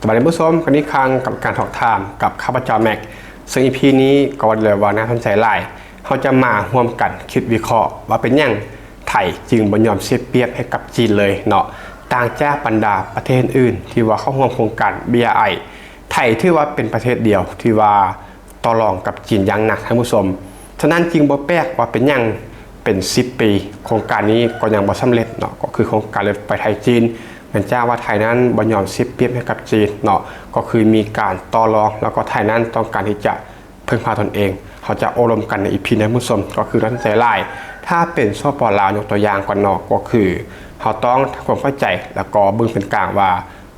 บาดนี้ผู้ชมกันอีกครั้งกับการถอกถามกับข้าพเจ้าแม็ก ซึ่ง อีพี นี้ก็ว่าเลยว่าน่าสนใจหลาย เราจะมาร่วมกันคิดวิเคราะห์ว่าเป็นหยังไทยจึงบ่ยอมเสียเปรียบให้กับจีนเลยเนาะ ต่างจากบรรดาประเทศอื่นที่ว่าเข้าร่วมโครงการ บีอาร์ไอ ไทยถือว่าเป็นประเทศเดียวที่ว่าต่อรองกับจีนอย่างหนักท่านผู้ชม ฉะนั้นจึงบ่แปลกว่าเป็นหยังเป็นสิบปี โครงการนี้ก็ยังบ่สำเร็จเนาะ ก็คือโครงการรถไฟไทยจีน เนื่องจากว่าไทยนั้นบ่ยอมเสียเปรียบให้กับจีนเนาะ ก็คือมีการต่อรอง แล้วก็ไทยนั้นต้องการที่จะพึ่งพาตนเอง เราจะโอ้ลมกันใน อีพี นี้ท่านผู้ชม ก็คือน่าสนใจหลาย ถ้าเป็น สปป ลาว ยกตัวอย่างก่อนเนาะ ก็คือเราต้องทำความเข้าใจ แล้วก็เบิ่งเป็นกลางว่า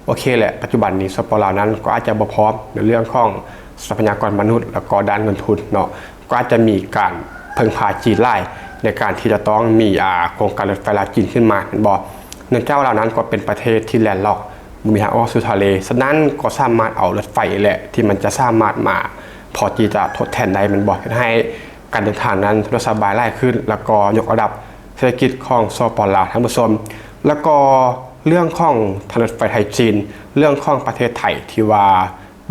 โอเคแหละ ปัจจุบันนี้ สปป ลาว นั้นก็อาจจะบ่พร้อมในเรื่องของทรัพยากรมนุษย์ แล้วก็ด้านเงินทุนเนาะ ก็อาจจะมีการพึ่งพาจีนหลาย ในการที่จะต้องมี อ่า โครงการรถไฟลาวจีนขึ้นมา แม่นบ่ เนื่องจากว่าลาวนั้นก็เป็นประเทศที่แลนด์ล็อก บ่มีทางออกสู่ทะเล ฉะนั้นก็สามารถเอารถไฟนี่แหละ ที่มันจะสามารถมาพอที่จะทดแทนได้ แม่นบ่ เฮ็ดให้การเดินทางนั้นสะดวกสบายหลายขึ้น แล้วก็ยกระดับเศรษฐกิจของ สปป ลาว ท่านผู้ชม แล้วก็เรื่องของทางรถไฟไทยจีน เรื่องของประเทศไทยที่ว่า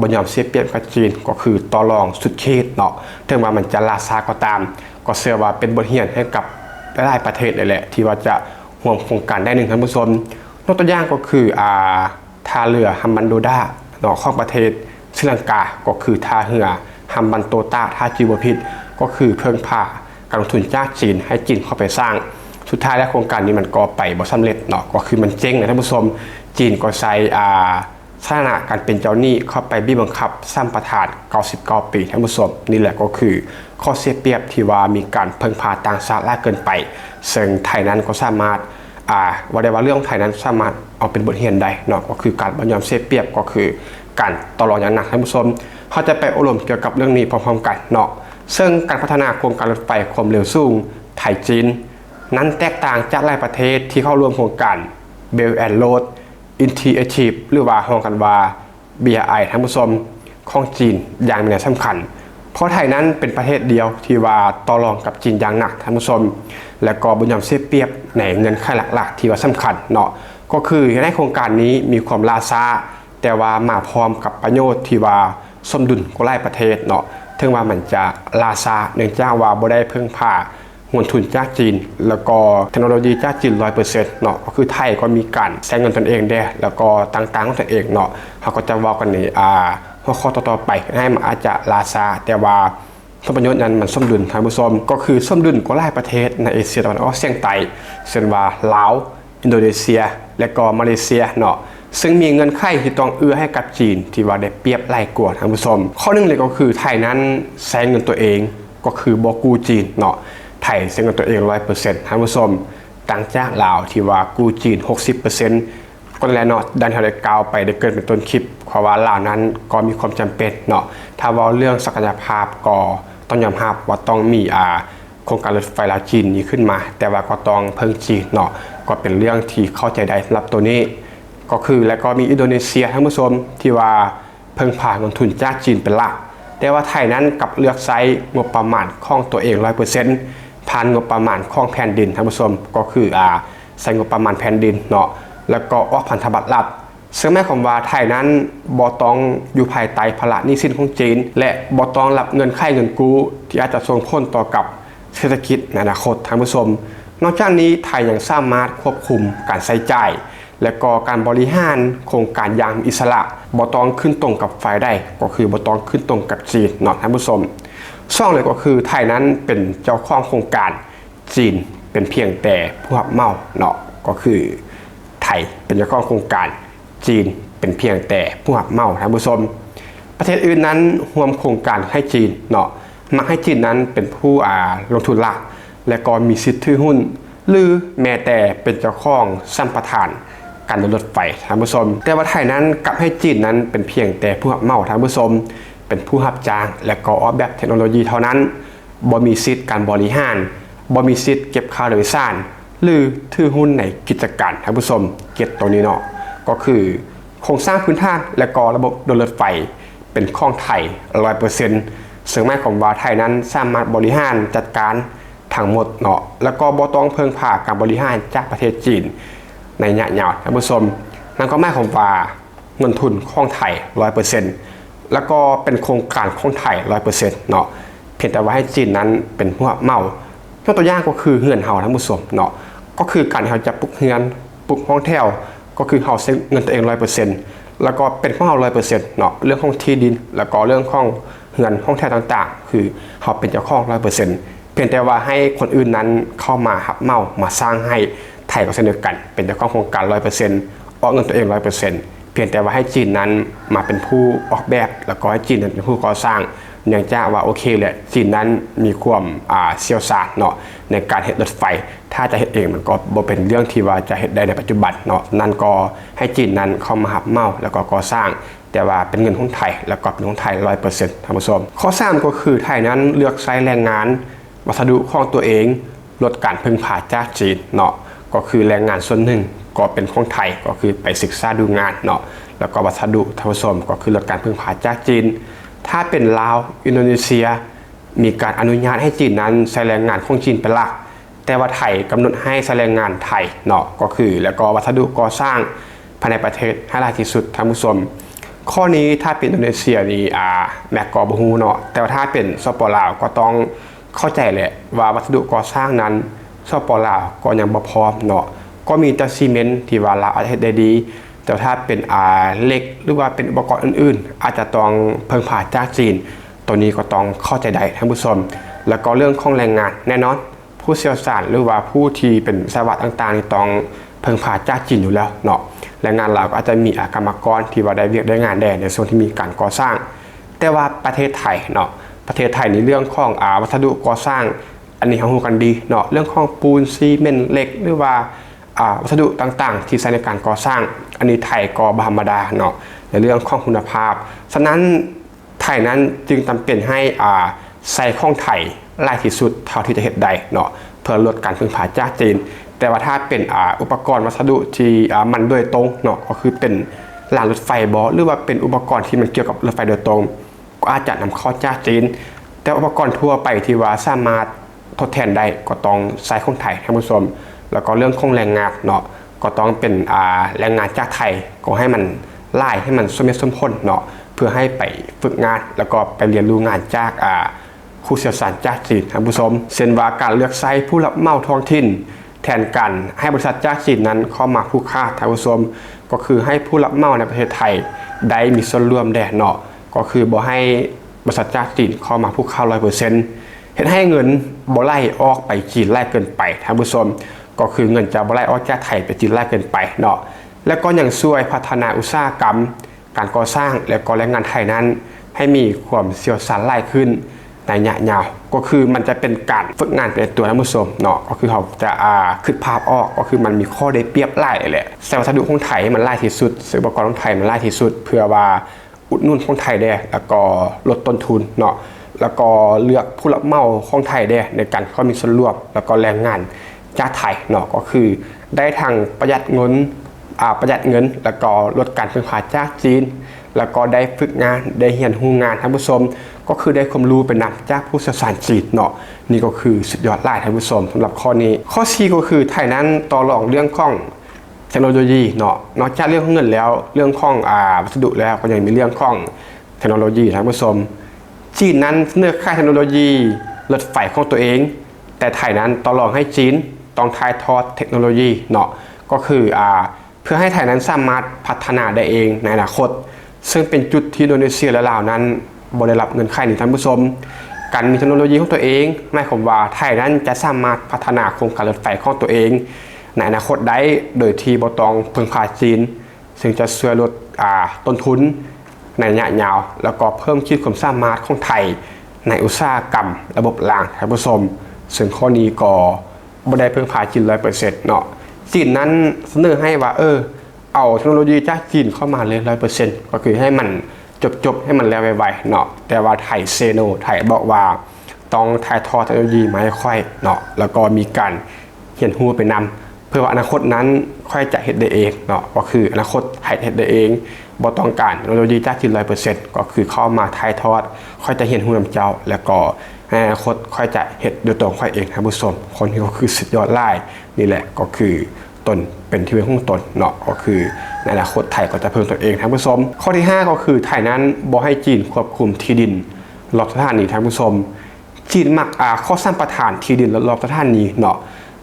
บ่ยอมเสียเปรียบกับจีน ก็คือต่อรองสุดขีดเนาะ ถึงว่ามันจะล่าช้าก็ตาม ก็เชื่อว่าเป็นบทเรียนให้กับหลายๆประเทศเลยแหละ ที่ว่าจะร่วมโครงการได้หนึ่งท่านผู้ชม ยกตัวอย่างก็คือ อ่า ท่าเรือฮัมบันโดดาเนาะ ของประเทศศรีลังกา ก็คือท่าเรือฮัมบันโตตา ถ้าจำบ่ผิด ก็คือเพิ่งพาการลงทุนจากจีน ให้จีนเข้าไปสร้าง สุดท้ายแล้วโครงการนี้มันก็ไปบ่สำเร็จเนาะ ก็คือมันเจ๊งนะท่านผู้ชม จีนก็ใช้ อ่า สถานะการเป็นเจ้าหนี้เข้าไปบีบบังคับสัมปทานเก้าสิบเก้าปี ท่านผู้ชม นี่แหละก็คือข้อเสียเปรียบที่ว่ามีการเพิ่งพาต่างชาติหลายเกินไป ซึ่งไทยนั้นก็สามารถ อ่า ว่าได้ว่าเรื่องของไทยนั้นสามารถเอาเป็นบทเรียนได้เนาะ ก็คือการบ่ยอมเสียเปรียบ ก็คือการต่อรองอย่างหนัก ท่านผู้ชม เราจะไปอบรมเกี่ยวกับเรื่องนี้พร้อมๆกันเนาะ ซึ่งการพัฒนาโครงการรถไฟความเร็วสูงไทยจีน นั้นแตกต่างจากหลายประเทศที่เข้าร่วมโครงการ Belt and Road Initiative หรือว่าฮ้องกันว่า บีอาร์ไอ ท่านผู้ชม ของจีนอย่างมีนัยสำคัญ เพราะไทยนั้นเป็นประเทศเดียวที่ว่าต่อรองกับจีนอย่างหนัก ท่านผู้ชม และก็บ่ยอมเสียเปรียบในเงื่อนไขหลักๆที่ว่าสำคัญเนาะ ก็คือในโครงการนี้มีความล่าช้า แต่ว่ามาพร้อมกับประโยชน์ที่ว่าสมดุลกว่าหลายประเทศเนาะ ถึงว่ามันจะล่าช้า เนื่องจากว่าบ่ได้เพิ่งพา เงินทุนจากจีน แล้วก็เทคโนโลยีจากจีน ร้อยเปอร์เซ็นต์ เนาะ ก็คือไทยก็มีการใช้เงินตนเองแด่ แล้วก็ต่างๆของตนเองเนาะ เราก็จะเว้ากันใน อ่า หัวข้อต่อๆไป ให้มันอาจจะล่าช้า แต่ว่าผลประโยชน์นั้นมันสมดุล ท่านผู้ชม ก็คือสมดุลกว่าหลายประเทศในเอเชียตะวันออกเฉียงใต้ เช่นว่าลาว อินโดเนเซีย และก็มาเลเซียเนาะ ซึ่งมีเงื่อนไขที่ต้องเอื้อให้กับจีนที่ว่าได้เปรียบหลายกว่า ท่านผู้ชม ข้อหนึ่งเลยก็คือไทยนั้นใช้เงินตัวเอง ก็คือบ่กู้จีนเนาะ ไทยใช้เงินตัวเอง ร้อยเปอร์เซ็นต์ ท่านผู้ชม ต่างจากลาวที่ว่ากู้จีน หกสิบเปอร์เซ็นต์ ก็นั่นแหละเนาะ ดังที่เราได้กล่าวไปได้เกริ่นเป็นต้นคลิป เพราะว่าลาวนั้นก็มีความจำเป็นเนาะ ถ้าเว้าเรื่องศักยภาพก็ต้องยอมรับว่าต้องมี อ่า โครงการรถไฟลาวจีนนี้ขึ้นมา แต่ว่าก็ต้องเพิ่งจีนเนาะ ก็เป็นเรื่องที่เข้าใจได้สำหรับตัวนี้ ก็คือ และก็มีอินโดเนเซีย ท่านผู้ชม ที่ว่าเพิ่งพาเงินทุนจากจีนเป็นหลัก แต่ว่าไทยนั้นกลับเลือกใช้งบประมาณของตัวเอง ร้อยเปอร์เซ็นต์ ผ่านงบประมาณของแผ่นดิน ท่านผู้ชม ก็คือ อ่า ใช้งบประมาณแผ่นดินเนาะ แล้วก็ออกพันธบัตรรัฐ ซึ่งหมายความว่าไทยนั้นบ่ต้องอยู่ภายใต้ภาระหนี้สินของจีน และบ่ต้องรับเงื่อนไขเงินกู้ที่อาจจะส่งผลต่อกับเศรษฐกิจในอนาคต ท่านผู้ชม นอกจากนี้ไทยยังสามารถควบคุมการใช้จ่าย และก็การบริหารโครงการอย่างมีอิสระ บ่ต้องขึ้นตรงกับฝ่ายใด ก็คือบ่ต้องขึ้นตรงกับจีนเนาะ ท่านผู้ชม สองเลยก็คือไทยนั้นเป็นเจ้าของโครงการ จีนเป็นเพียงแต่ผู้รับเหมาเนาะ ก็คือไทยเป็นเจ้าของโครงการ จีนเป็นเพียงแต่ผู้รับเหมา ท่านผู้ชม ประเทศอื่นนั้นร่วมโครงการให้จีนเนาะ มักให้จีนนั้นเป็นผู้ อ่า ลงทุนหลัก และก็มีสิทธิ์ถือหุ้น หรือแม้แต่เป็นเจ้าของสัมปทานการเดินรถไฟ ท่านผู้ชม แต่ว่าไทยนั้นกลับให้จีนนั้นเป็นเพียงแต่ผู้รับเหมา ท่านผู้ชม เป็นผู้รับจ้าง และก็ออกแบบเทคโนโลยีเท่านั้น บ่มีสิทธิ์การบริหาร บ่มีสิทธิ์เก็บค่าโดยสาร หรือถือหุ้นในกิจการ ท่านผู้ชม เก็ตตัวนี้เนาะ ก็คือโครงสร้างพื้นฐาน และก็ระบบเดินรถไฟเป็นของไทย ร้อยเปอร์เซ็นต์ ซึ่งหมายความว่าไทยนั้นสามารถบริหารจัดการทั้งหมดเนาะ แล้วก็บ่ต้องเพิ่งพาการบริหารจากประเทศจีนในระยะยาว ท่านผู้ชม นั่นก็หมายความว่า ເງິນທຶນຂອງໄທຮ້ອຍເປີເຊັນ ແລ້ວກໍເປັນໂຄງການຂອງໄທຮ້ອຍເປີເຊັນເນາະ ພຽງແຕ່ວ່າໃຫ້ຈີນນັ້ນເປັນຜູ້ຮັບເໝົາ. ຍົກຕົວຢ່າງກໍຄືເຮືອນເຮົາ ທ່ານຜູ້ຊົມເນາະ ກໍຄືການທີ່ເຮົາຈະປຸກເຮືອນ ປຸກຫ້ອງແຖວ ກໍຄືເຮົາໃຊ້ເງິນຕົວເອງຮ້ອຍເປີເຊັນ ແລ້ວກໍເປັນຂອງເຮົາຮ້ອຍເປີເຊັນເນາະ. ເລື່ອງຂອງທີ່ດິນ ແລ້ວກໍເລື່ອງຂອງເຮືອນຫ້ອງແຖວຕ່າງໆ ຄືເຮົາເປັນເຈົ້າຂອງຮ້ອຍເປີເຊັນ ພຽງແຕ່ວ່າໃຫ້ຄົນອື່ນນັ້ນເຂົ້າມາຮັບເໝົາ ມາສ້າງໃຫ້. ໄທກໍເຊັ່ນດຽວກັນ ເປັນເຈົ້າຂອງໂຄງການຮ້ອຍເປີເຊັນ ອອກເງິນຕົວເອງຮ້ອຍເປີເຊັນ ພຽງແຕ່ວ່າໃຫ້ຈີນນັ້ນມາເປັນຜູ້ອອກແບບ ແລ້ວກໍໃຫ້ຈີນນັ້ນເປັນຜູ້ກໍ່ສ້າງ. ເນື່ອງຈາກວ່າ ໂອເຄແຫຼະ ຈີນນັ້ນມີຄວາມ ອ່າ ຊ່ຽວຊານເນາະ ໃນການເຮັດລົດໄຟ. ຖ້າຈະເຮັດເອງ ມັນກໍບໍ່ເປັນເລື່ອງທີ່ວ່າຈະເຮັດໄດ້ໃນປັດຈຸບັນເນາະ. ນັ້ນກໍໃຫ້ຈີນນັ້ນເຂົ້າມາຮັບເໝົາ ແລ້ວກໍກໍ່ສ້າງ ແຕ່ວ່າເປັນເງິນຂອງໄທ ແລ້ວກໍເປັນຂອງໄທຮ້ອຍເປີເຊັນ ທ່ານຜູ້ຊົມ. ຂໍ້ສາມກໍຄື ໄທນັ້ນເລືອກໃຊ້ແຮງງານ ວັດສະດຸຂອງຕົວເອງ ລົດການເພິ່ງພາຈາກຈີນເນາະ ກໍຄືແຮງງານສ່ວນໜຶ່ງກໍເປັນຂອງໄທ ກໍຄືໄປສຶກສາດູງານເນາະ ແລ້ວກໍວັດສະດຸ ທ່ານຜູ້ຊົມ ກໍຄືລົດການເພິ່ງພາຈາກຈີນ. ຖ້າເປັນລາວ ອິນໂດເນເຊຍ ມີການອະນຸຍາດໃຫ້ຈີນນັ້ນໃຊ້ແຮງງານຂອງຈີນເປັນຫຼັກ ແຕ່ວ່າໄທກຳນົດໃຫ້ໃຊ້ແຮງງານໄທເນາະ ກໍຄື ແລ້ວກໍວັດສະດຸກໍ່ສ້າງພາຍໃນປະເທດໃຫ້ຫຼາຍທີ່ສຸດ ທ່ານຜູ້ຊົມ. ຂໍ້ນີ້ຖ້າເປັນອິນໂດເນເຊຍນີ້ ອ່າ ແມັກກໍບໍ່ຮູ້ເນາະ ແຕ່ວ່າຖ້າເປັນ ສປປ ລາວ ກໍຕ້ອງເຂົ້າໃຈແຫຼະວ່າວັດສະດຸກໍ່ສ້າງນັ້ນ ສປປ ລາວ ກໍຍັງບໍ່ພ້ອມເນາະ. ກໍມີແຕ່ຊີເມັນທີ່ວ່າລາວອາດຈະເຮັດໄດ້ດີ ແຕ່ວ່າຖ້າເປັນ ອ່າ ເຫຼັກ ຫຼືວ່າເປັນອຸປະກອນອື່ນໆ ອາດຈະຕ້ອງເພິ່ງພາຈາກຈີນ. ໂຕນີ້ກໍຕ້ອງເຂົ້າໃຈໄດ້ ທ່ານຜູ້ຊົມ. ແລ້ວກໍເລື່ອງຂອງແຮງງານ ແນ່ນອນ ຜູ້ຊ່ຽວຊານ ຫຼືວ່າຜູ້ທີ່ເປັນວິສະວະຕ່າງໆນີ້ ຕ້ອງເພິ່ງພາຈາກຈີນຢູ່ແລ້ວເນາະ. ແຮງງານລາວກໍອາດຈະມີ ອາ ກຳມະກອນທີ່ວ່າໄດ້ວຽກໄດ້ງານແດ່ໃນຊ່ວງທີ່ມີການກໍ່ສ້າງ. ແຕ່ວ່າປະເທດໄທເນາະ ປະເທດໄທໃນເລື່ອງຂອງ ອາ ວັດສະດຸກໍ່ສ້າງ ອັນນີ້ເຮົາຮູ້ກັນດີເນາະ ເລື່ອງຂອງປູນ ຊີເມັນ ເຫຼັກ ຫຼືວ່າ ອາ ວັດສະດຸຕ່າງໆທີ່ໃຊ້ໃນການກໍ່ສ້າງ ອັນນີ້ໄທກໍບໍ່ທຳມະດາເນາະ ໃນເລື່ອງຂອງຄຸນນະພາບ. ສະນັ້ນ ໄທນັ້ນຈຶ່ງຈຳເປັນໃຫ້ ອາ ໃຊ້ຂອງໄທຫຼາຍທີ່ສຸດເທົ່າທີ່ຈະເຮັດໄດ້ເນາະ ເພື່ອລົດການເພິ່ງພາຈາກຈີນ. ແຕ່ວ່າຖ້າເປັນ ອາ ອຸປະກອນວັດສະດຸທີ່ ອາ ມັນໂດຍຕົງເນາະ ກໍຄືເປັນລາງລົດໄຟບໍ ຫຼືວ່າເປັນອຸປະກອນທີ່ມັນກ່ຽວກັບລົດໄຟໂດຍຕົງ ກໍອາດຈະນຳເຂົ້າຈາກຈີນ. ແຕ່ອຸປະກອນທົ່ວໄປທີ່ວ່າສາມາດ ທົດແທນໄດ້ກໍຕ້ອງໃຊ້ຂອງໄທ ທ່ານຜູ້ຊົມ. ແລ້ວກໍເລື່ອງຂອງແຮງງານເນາະ ກໍຕ້ອງເປັນ ອາ ແຮງງານຈາກໄທ ກໍໃຫ້ມັນຫຼາຍ ໃຫ້ມັນສົມເຫດສົມຜົນເນາະ ເພື່ອໃຫ້ໄປຝຶກງານ ແລ້ວກໍໄປຮຽນຮູ້ງານຈາກ ອາ ຜູ້ຊ່ຽວຊານຈາກຈີນ ທ່ານຜູ້ຊົມ. ເຊັ່ນວ່າການເລືອກໃຊ້ຜູ້ຮັບເໝົາທ້ອງຖິ່ນ ແທນການໃຫ້ບໍລິສັດຈາກຈີນນັ້ນເຂົ້າມາຜູກຂາດ ທ່ານຜູ້ຊົມ ກໍຄືໃຫ້ຜູ້ຮັບເໝົາໃນປະເທດໄທໄດ້ມີສ່ວນຮ່ວມແດ່ເນາະ ກໍຄືບໍ່ໃຫ້ບໍລິສັດຈາກຈີນເຂົ້າມາຜູກຂາດຮ້ອຍເປີເຊັນ ເຮັດໃຫ້ເງິນບໍ່ໄຫຼອອກໄປຈີນຫຼາຍເກີນໄປ ທ່ານຜູ້ຊົມ ກໍຄືເງິນຈະບໍ່ໄຫຼອອກຈາກໄທໄປຈີນຫຼາຍເກີນໄປເນາະ ແລ້ວກໍຍັງຊ່ວຍພັດທະນາອຸດສາຫະກຳ ການກໍ່ສ້າງ ແລະ ກໍແຮງງານໄທນັ້ນໃຫ້ມີຄວາມຊ່ຽວຊານຫຼາຍຂຶ້ນໃນໄລຍະຍາວ ກໍຄືມັນຈະເປັນການຝຶກງານໄປໃນຕົວ ທ່ານຜູ້ຊົມເນາະ ກໍຄືເຮົາຈະ ອາ ຄຶດພາບອອກ ກໍຄືມັນມີຂໍ້ໄດ້ປຽບຫຼາຍແຫຼະ ໃຊ້ວັດສະດຸຂອງໄທໃຫ້ມັນຫຼາຍທີ່ສຸດ ໃຊ້ອຸປະກອນຂອງໄທໃຫ້ມັນຫຼາຍທີ່ສຸດ ເພື່ອວ່າອຸດໜູນຂອງໄທແດ່ ແລ້ວກໍລົດຕົ້ນທຶນເນາະ ແລ້ວກໍເລືອກຜູ້ຮັບເໝົາຂອງໄທແດ່ ໃນການເຂົ້າມີສ່ວນຮ່ວມ ແລ້ວກໍແຮງງານ ຈາກໄທເນາະ ກໍຄືໄດ້ທັງປະຢັດເງິນ ອາ ປະຢັດເງິນ ແລ້ວກໍລົດການເພິ່ງພາຈາກຈີນ ແລ້ວກໍໄດ້ຝຶກງານ ໄດ້ຮຽນຮູ້ງານ ທ່ານຜູ້ຊົມ ກໍຄືໄດ້ຄວາມຮູ້ໄປນຳຈາກຜູ້ຊ່ຽວຊານຈີນເນາະ. ນີ້ກໍຄືສຸດຍອດຫຼາຍ ທ່ານຜູ້ຊົມ ສຳລັບຂໍ້ນີ້. ຂໍ້ສີ່ກໍຄືໄທນັ້ນຕໍ່ລອງເລື່ອງຂອງເທັກໂນໂລຢີເນາະ. ນອກຈາກເລື່ອງຂອງເງິນແລ້ວ ເລື່ອງຂອງ ອາ ວັດສະດຸແລ້ວ ກໍຍັງມີເລື່ອງຂອງເທັກໂນໂລຢີ ທ່ານຜູ້ຊົມ. ຈີນນັ້ນສະເໜີຂາຍເທັກໂນໂລຢີລົດໄຟຂອງຕົວເອງ ແຕ່ໄທນັ້ນຕໍ່ລອງໃຫ້ຈີນຕ້ອງຖ່າຍທອດເທັກໂນໂລຢີເນາະ ກໍຄື ອາ ເພື່ອໃຫ້ໄທນັ້ນສາມາດພັດທະນາໄດ້ເອງໃນອະນາຄົດ ເຊິ່ງເປັນຈຸດທີ່ອິນໂດເນເຊຍ ແລະ ລາວນັ້ນບໍ່ໄດ້ຮັບເງື່ອນໄຂນີ້ ທ່ານຜູ້ຊົມ. ການມີເທັກໂນໂລຢີຂອງຕົວເອງ ໝາຍຄວາມວ່າໄທນັ້ນຈະສາມາດພັດທະນາໂຄງການລົດໄຟຂອງຕົວເອງໃນອະນາຄົດໄດ້ ໂດຍທີ່ບໍ່ຕ້ອງເພິ່ງພາຈີນ ເຊິ່ງຈະຊ່ວຍລົດ ອາ ຕົ້ນທຶນໃນໄລຍະຍາວ ແລ້ວກໍເພີ່ມຂີດຄວາມສາມາດຂອງໄທໃນອຸດສາຫະກຳລະບົບລາງ ທ່ານຜູ້ຊົມ. ເຊິ່ງຂໍ້ນີ້ກໍບໍ່ໄດ້ເພິ່ງພາຈີນຮ້ອຍເປີເຊັນເນາະ. ຈີນນັ້ນສະເໜີໃຫ້ວ່າ ເອີ ເອົາເທັກໂນໂລຢີຈາກຈີນເຂົ້າມາເລີຍຮ້ອຍເປີເຊັນ ກໍຄືໃຫ້ມັນຈົບໆ ໃຫ້ມັນແລ້ວໄວໆເນາະ. ແຕ່ວ່າໄທເຊໂນ ໄທບອກວ່າ ຕ້ອງຖ່າຍທອດເທັກໂນໂລຢີມາໃຫ້ຂ້ອຍເນາະ ແລ້ວກໍມີການ ຮຽນຮູ້ໄປນຳ ເພື່ອວ່າອະນາຄົດນັ້ນຂ້ອຍຈະເຮັດໄດ້ເອງເນາະ ກໍຄືອະນາຄົດໃຫ້ເຮັດໄດ້ເອງ ບໍ່ຕ້ອງການເທັກໂນໂລຢີຈາກຈີນຮ້ອຍເປີເຊັນ ກໍຄືເຂົ້າມາຖ່າຍທອດ ຂ້ອຍຈະຮຽນຮູ້ນຳເຈົ້າ ແລ້ວກໍໃນອະນາຄົດຂ້ອຍຈະເຮັດໂດຍຕົວຂອງຂ້ອຍເອງ ທ່ານຜູ້ຊົມ. ຄົນນີ້ກໍຄືສຸດຍອດຫຼາຍ. ນີ້ແຫຼະກໍຄື ຕົນເປັນທີ່ເພິ່ງຂອງຕົນເນາະ ກໍຄືໃນອະນາຄົດໄທກໍຈະເພິ່ງຕົນເອງ ທ່ານຜູ້ຊົມ. ຂໍ້ທີຫ້າ ກໍຄືໄທນັ້ນບໍ່ໃຫ້ຈີນຄວບຄຸມທີ່ດິນລອບສະຖານນີ້ ທ່ານຜູ້ຊົມ. ຈີນມັກ ອາ ຂໍສຳປະທານທີ່ດິນລອບໆສະຖານນີ້ເນາະ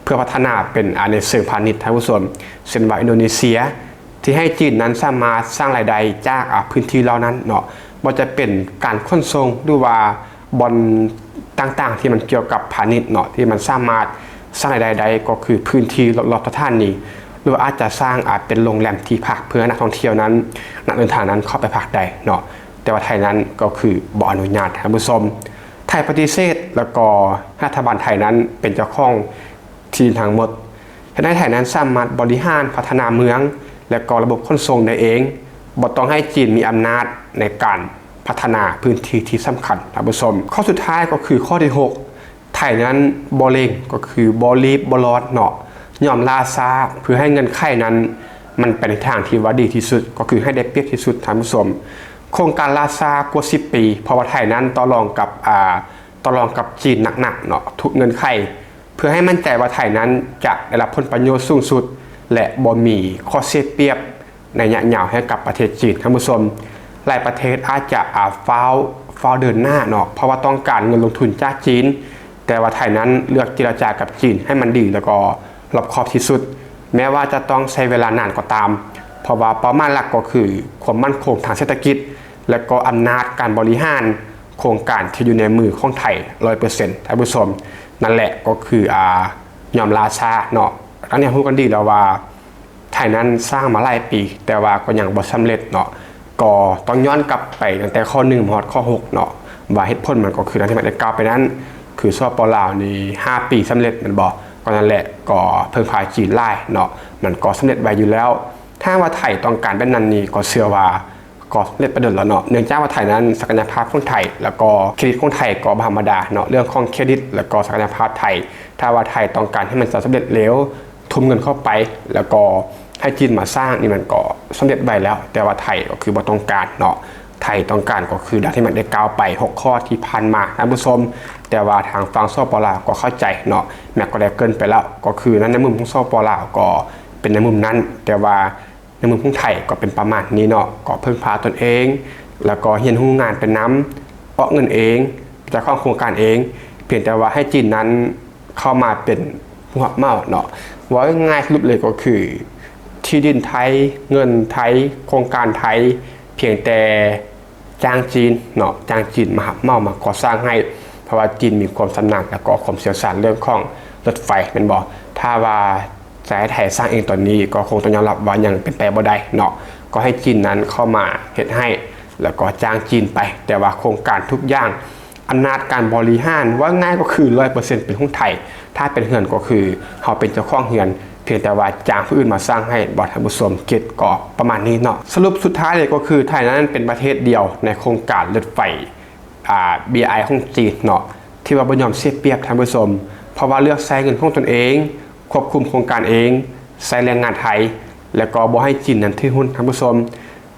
ເພື່ອພັດທະນາເປັນ ອາ ໃນເຊີງພານິດ ທ່ານຜູ້ຊົມ. ເຊັ່ນວ່າອິນໂດເນເຊຍ ທີ່ໃຫ້ຈີນນັ້ນສາມາດສ້າງລາຍໄດ້ຈາກ ອາ ພື້ນທີ່ເຫຼົ່ານັ້ນເນາະ ບໍ່ວ່າຈະເປັນການຂົນສົ່ງ ຫຼືວ່າບ່ອນຕ່າງໆທີ່ມັນກ່ຽວກັບພານິດເນາະ ທີ່ມັນສາມາດສ້າງລາຍໄດ້ໄດ້ ກໍຄືພື້ນທີ່ລອບໆສະຖານນີ້ ຫຼືວ່າອາດຈະສ້າງ ອາ ເປັນໂຮງແຮມທີ່ພັກເພື່ອໃຫ້ນັກທ່ອງທ່ຽວນັ້ນ ນັກເດີນທາງນັ້ນເຂົ້າໄປພັກໄດ້ເນາະ. ແຕ່ວ່າໄທນັ້ນກໍຄືບໍ່ອະນຸຍາດ ທ່ານຜູ້ຊົມ. ໄທປະຕິເສດ ແລ້ວກໍລັດຖະບານໄທນັ້ນເປັນເຈົ້າຂອງທີ່ດິນທັງໝົດ ເຮັດໃຫ້ໄທນັ້ນສາມາດບໍລິຫານພັດທະນາເມືອງ ແລະກໍລະບົບຂົນສົ່ງໄດ້ເອງ ບໍ່ຕ້ອງໃຫ້ຈີນມີອຳນາດໃນການພັດທະນາພື້ນທີ່ທີ່ສຳຄັນ ທ່ານຜູ້ຊົມ. ຂໍ້ສຸດທ້າຍກໍຄືຂໍ້ທີຫົກ ໄທນັ້ນບໍ່ເລັ່ງ ກໍຄືບໍ່ລີບບໍ່ຮ້ອນເນາະ ຍອມລ່າຊ້າ ເພື່ອໃຫ້ເງື່ອນໄຂນັ້ນມັນໄປໃນທາງທີ່ວ່າດີທີ່ສຸດ ກໍຄືໃຫ້ໄດ້ປຽບທີ່ສຸດ ທ່ານຜູ້ຊົມ. ໂຄງການລ່າຊ້າກວ່າສິບປີ ເພາະວ່າໄທນັ້ນຕໍ່ລອງກັບ ອາ ຕໍ່ລອງກັບຈີນໜັກໆເນາະ ທຸກເງື່ອນໄຂ ເພື່ອໃຫ້ໝັ້ນໃຈວ່າໄທນັ້ນຈະໄດ້ຮັບຜົນປະໂຫຍດສູງສຸດ ແລະບໍ່ມີຂໍ້ເສຍປຽບໃນໄລຍະຍາວໃຫ້ກັບປະເທດຈີນ ທ່ານຜູ້ຊົມ. ຫຼາຍປະເທດອາດຈະ ອາ ຟ້າວ ຟ້າວເດີນໜ້າເນາະ ເພາະວ່າຕ້ອງການເງິນລົງທຶນຈາກຈີນ ແຕ່ວ່າໄທນັ້ນເລືອກເຈລະຈາກັບຈີນໃຫ້ມັນດີ ແລ້ວກໍລອບຄອບທີ່ສຸດ ແມ້ວ່າຈະຕ້ອງໃຊ້ເວລານານກໍຕາມ ເພາະວ່າເປົ້າໝາຍຫຼັກກໍຄືຄວາມໝັ້ນຄົງທາງເສດຖະກິດ ແລະກໍອຳນາດການບໍລິຫານໂຄງການທີ່ຢູ່ໃນມືຂອງໄທຮ້ອຍເປີເຊັນ ທ່ານຜູ້ຊົມ. ນັ້ນແຫຼະກໍຄື ອາ ຍອມລ່າຊ້າເນາະ. ອັນນີ້ຮູ້ກັນດີແລ້ວວ່າ ໄທນັ້ນສ້າງມາຫຼາຍປີ ແຕ່ວ່າກໍຍັງບໍ່ສຳເລັດເນາະ ກໍຕ້ອງຍ້ອນກັບໄປຕັ້ງແຕ່ຂໍ້ໜຶ່ງມາຮອດຂໍ້ຫົກເນາະ ວ່າເຫດຜົນມັນກໍຄືດັ່ງທີ່ມັນໄດ້ກ່າວໄປນັ້ນ ຄື ສປປ ລາວນີ້ຫ້າປີສຳເລັດແມ່ນບໍ່? ກໍນັ້ນແຫຼະ ກໍເພິ່ງພາຈີນຫຼາຍເນາະ ມັນກໍສຳເລັດໄວຢູ່ແລ້ວ. ຖ້າຫາກວ່າໄທຕ້ອງການແບບນັ້ນນີ້ ກໍເຊື່ອວ່າກໍສຳເລັດໄປດົນແລ້ວເນາະ ເນື່ອງຈາກວ່າໄທນັ້ນສັກກະຍະພາບຂອງໄທ ແລ້ວກໍເຄຣດິດຂອງໄທກໍບໍ່ທຳມະດາເນາະ ເລື່ອງຂອງເຄຣດິດ ແລ້ວກໍສັກກະຍະພາບໄທ ຖ້າວ່າໄທຕ້ອງການໃຫ້ມັນສຳເລັດເລັວ ທຸ່ມເງິນເຂົ້າໄປ ແລ້ວກໍໃຫ້ຈີນມາສ້າງນີ້ ມັນກໍສຳເລັດໄວແລ້ວ ແຕ່ວ່າໄທກໍຄືບໍ່ຕ້ອງການເນາະ. ໄທຕ້ອງການກໍຄືດັ່ງທີ່ມັນໄດ້ກ່າວໄປຫົກຂໍ້ທີ່ຜ່ານມາ ທ່ານຜູ້ຊົມ. ແຕ່ວ່າທາງຝັ່ງ ສປປ ລາວ ກໍເຂົ້າໃຈເນາະ ແມັກກໍໄດ້ເກີ່ນໄປແລ້ວ ກໍຄືໃນ ໃນມຸມຂອງ ສປປ ລາວ ກໍເປັນໃນມຸມນັ້ນ ແຕ່ວ່າໃນມຸມຂອງໄທກໍເປັນປະມານນີ້ເນາະ ກໍເພິ່ງພາຕົນເອງ ແລ້ວກໍຮຽນຮູ້ງານໄປນຳ ອອກເງິນເອງ ເປັນເຈົ້າຂອງໂຄງການເອງ ພຽງແຕ່ວ່າໃຫ້ຈີນນັ້ນ ເຂົ້າມາເປັນຜູ້ຮັບເໝົາເນາະ. ເວົ້າງ່າຍໆ ສະຫຼຸບເລີຍກໍຄື ທີ່ດິນໄທ, ເງິນໄທ, ໂຄງການໄທ ພຽງແຕ່ຈ້າງຈີນເນາະ, ຈ້າງຈີນມາຮັບເໝົາ ມາກໍ່ສ້າງໃຫ້ ເພາະວ່າຈີນມີຄວາມຊຳນານ ແລ້ວກໍຄວາມຊ່ຽວຊານເລື່ອງຂອງລົດໄຟແມ່ນບໍ່? ຖ້າວ່າຈະໃຫ້ໄທສ້າງເອງຕອນນີ້ ກໍຄົງຕ້ອງຍອມຮັບວ່າຍັງເປັນໄປບໍ່ໄດ້ເນາະ, ກໍໃຫ້ຈີນນັ້ນເຂົ້າມາເຮັດໃຫ້ ແລ້ວກໍຈ້າງຈີນໄປ. ແຕ່ວ່າໂຄງການທຸກຢ່າງ ອຳນາດການບໍລິຫານ ເວົ້າງ່າຍກໍຄືຮ້ອຍເປີເຊັນເປັນຂອງໄທ, ຖ້າເປັນເຮືອນກໍຄືເຮົາເປັນເຈົ້າຂອງເຮືອນ ພຽງແຕ່ວ່າຈ້າງຜູ້ອື່ນມາສ້າງໃຫ້. ບໍ່ ທ່ານຜູ້ຊົມ ເກັດກໍປະມານນີ້ເນາະ. ສະຫຼຸບສຸດທ້າຍເລີຍກໍຄື ໄທນັ້ນເປັນປະເທດດຽວໃນໂຄງການລົດໄຟ ອາ ບີໄອ ຂອງຈີນເນາະ ທີ່ວ່າບໍ່ຍອມເສຍປຽບ ທ່ານຜູ້ຊົມ, ເພາະວ່າເລືອກໃຊ້ເງິນຂອງຕົນເອງ, ຄວບຄຸມໂຄງການເອງ, ໃຊ້ແຮງງານໄທ ແລ້ວກໍບໍ່ໃຫ້ຈີນນັ້ນຖືຫຸ້ນ ທ່ານຜູ້ຊົມ.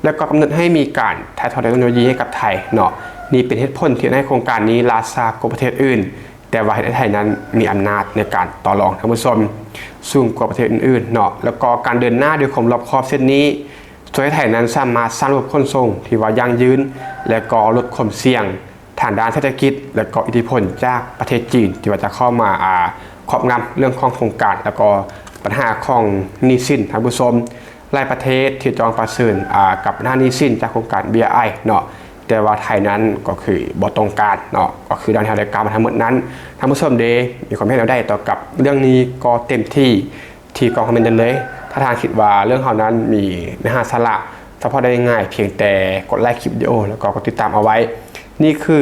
ແລ້ວກໍກຳນົດໃຫ້ມີການຖ່າຍທອດເຕັກໂນໂລຢີໃຫ້ກັບໄທເນາະ. ນີ້ເປັນເຫດຜົນທີ່ເຮັດໃຫ້ໂຄງການນີ້ລ່າຊ້າກວ່າປະເທດອື່ນ, ແຕ່ວ່າເຮັດໃຫ້ໄທນັ້ນມີອຳນາດໃນການຕໍ່ລອງ ທ່ານຜູ້ຊົມ, ສູງກວ່າປະເທດອື່ນໆເນາະ. ແລ້ວກໍການເດີນໜ້າດ້ວຍຄວາມລອບຄອບເຊັ່ນນີ້ ຊ່ວຍໃຫ້ໄທນັ້ນສາມາດສ້າງລະບົບຂົນສົ່ງທີ່ວ່າຢັ້ງຢືນ ແລະກໍລົດຄວາມສ່ຽງທາງດ້ານເສດຖະກິດ ແລະກໍອິດທິພົນຈາກປະເທດຈີນ ທີ່ວ່າຈະເຂົ້າມາ ອາ ຄອບງຳເລື່ອງຂອງໂຄງການ ແລະກໍບັນຫາຂອງໜີ້ສິນ ທ່ານຜູ້ຊົມ. ຫຼາຍປະເທດທີ່ຕ້ອງປະເຊີນ ອາ ກັບບັນຫາໜີ້ສິນຈາກໂຄງການ ບີໄອ ເນາະ, ແຕ່ວ່າໄທນັ້ນກໍຄືບໍ່ຕ້ອງການເນາະ. ກໍຄືດັ່ງທີ່ເຮົາໄດ້ກ່າວມາທັງໝົດນັ້ນ, ທ່ານຜູ້ຊົມເດ ມີຄວາມເຫັນແນວໃດຕໍ່ກັບເລື່ອງນີ້? ກໍເຕັມທີ່ ທີ່ກ່ອງຄອມເມັນໄດ້ເລີຍ. ຖ້າທ່ານຄິດວ່າເລື່ອງເຮົານັ້ນມີເນື້ອຫາສາລະ ສະເພາະໄດ້ງ່າຍ, ພຽງແຕ່ກົດໄລຄລິບວິດີໂອ ແລ້ວກໍກົດຕິດຕາມເອົາໄວ້. ນີ້ຄື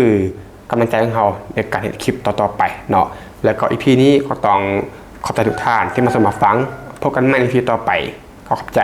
ກຳລັງໃຈຂອງເຮົາໃນການເຮັດຄລິບຕໍ່ໆໄປເນາະ. ແລ້ວກໍອີພີນີ້ກໍຕ້ອງຂອບໃຈທຸກທ່ານທີ່ມາຊົມມາຟັງ. ພົບກັນໃໝ່ໃນອີພີຕໍ່ໄປ. ຂໍຂອບໃຈ.